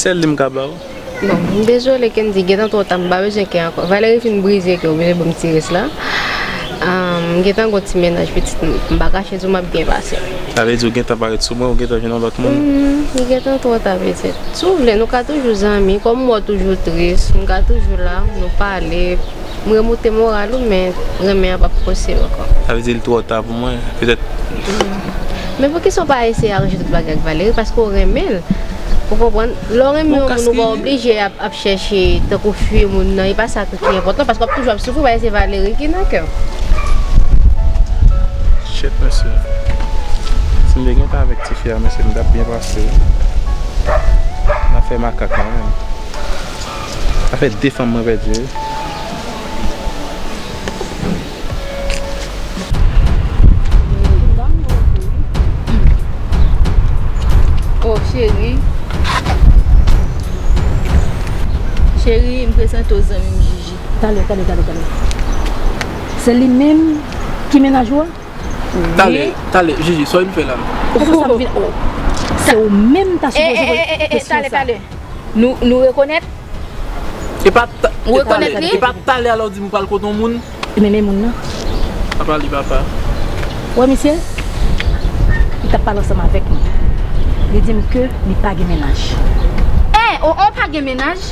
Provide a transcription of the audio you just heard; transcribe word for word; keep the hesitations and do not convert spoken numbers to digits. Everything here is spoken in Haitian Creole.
Sèl li m ka ba w. Bon, m dezole, Kendy, gentan twò ta, m pa bezwen kè ankò. Valerie fin brize kè, oblije ban m ti rès la. Ah, m gentan gon ti mennaj, pitit, m pa kache di w m ap byen pase. Sa vle di w gentan parèt sou mwen, ou gentan jwenn yon lòt moun? Hmm, li gentan twò ta, pitit. Si w vle, nou ka toujou zanmi. Kòm m wè w toujou tris, m ka toujou la, nou pale. M remoute moral ou, men renmen an p ap posib ankò. Sa vle di l twò ta pou mwen, petèt. Men poukisa w pa eseye aranje tout bagay ak Valerie? Paske w renmen l. Ou konprann? Lè w renmen yon moun, ou pa oblije ap, ap chèche tankou fwi moun nan. E pa sa ki enpòtan, paske w ap toujou ap soufri, paske se Valerie ki nan kè w. Shit, mesye. Si m te gentan avèk tifi a, mesye, m t ap byen pase. N ap fè makak la menm. Sa fè de fanm mwen pèdi, wi. Oh, cheri. Cheri, m prezante w zanmi m, Jiji. Talè, talè, talè, talè. Se li menm ki mennaj ou a? Talè, talè, Jiji, sa w vin fè la? Eske sa m vin, oh. Se ou menm ta sipoze poze kesyon sa. Talè, talè. Nou, nou rekonèt? E pa ta-, Ou e talè, rekonèt li? E pa talè a lè w di m ou pral kote yon moun? Ou renmen moun nan? Apa li papa. Wè misye? Li t ap pale ansanm avèk mwen. Li di m ke li pa gen mennaj. Eh, oh, oh, pa gen mennaj?